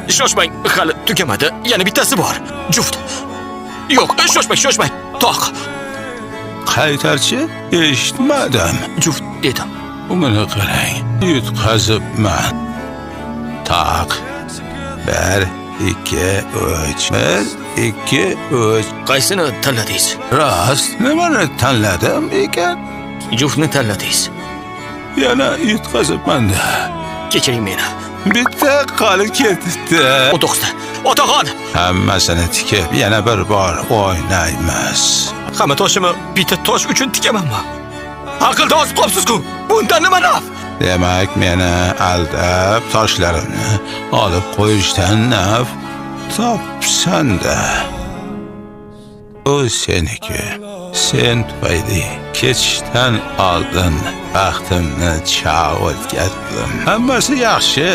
Shoshmang, hali tugamadi. Yana bittasi bor. Juft. Yo'q, shoshmang, shoshmang. Toq. Qaytarchi, eshitmadim. Juft dedim. Buni qarang, yutqazibman. Taq. 1, 2, 3. 1, 2, 3. Qaysini tanladingiz? Rost, nimani tanladim ekan? Juftni tanladingiz. Yana yutqazibman-da. Kechiring meni. Bitta qolib ketibdi. 19 ta. Otaxon, Hammasini tikib, yana bir bor o'ynaymiz. Hamma toshimni bitta tosh uchun tikamanmi? Aqlda ozib qolibsiz-ku. Bundan nima naf? Demak, meni aldab toshlarimni olib qo'yishdan naf topsan-da. U seniki. Sen tufayli ketishdan oldin baxtimni chalib o'tkazdim. Hammasi yaxshi.